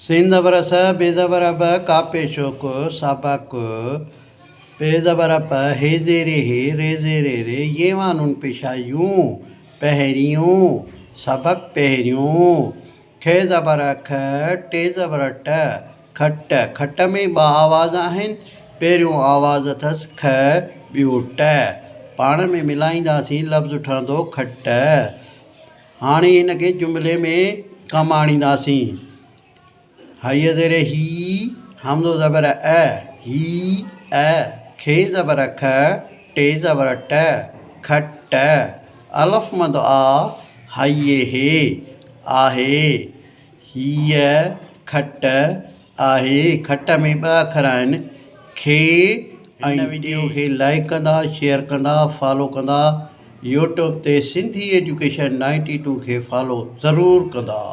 سين زبر س، بي زبر ب، ڪاف پيش ڪ، سبق، پي زبر پ، هي زير هي، ري زير ري، يي مان نون پيش آ يون، پهريون، سبق پهريون، خ زبر خ، ٽ زبر ٽ، کٽ، کٽ ۾ ٻه آواز آهن، پهريون آواز اٿس خ، ٻيو ٽ، پاڻ ۾ ملائينداسين لفظ ٺهندو کٽ. هاڻي هن کي جملي ۾ ڪم آڻينداسين. هيء زير هي، همزو زبر ا، هي ا، خ زبر خ، ٽ زبر ٽ، کٽ، الف مد آ، هيء هي، آهي، هيء کٽ آهي. کٽ ۾ ٻه اکر آهن، کي ۽ هن وڊيو کي لائيڪ ڪندا، شيئر ڪندا، فالو ڪندا. يوٽيوب تي سنڌي ايجوڪيشن نائنٽي ٽو کي فالو ضرور ڪندا.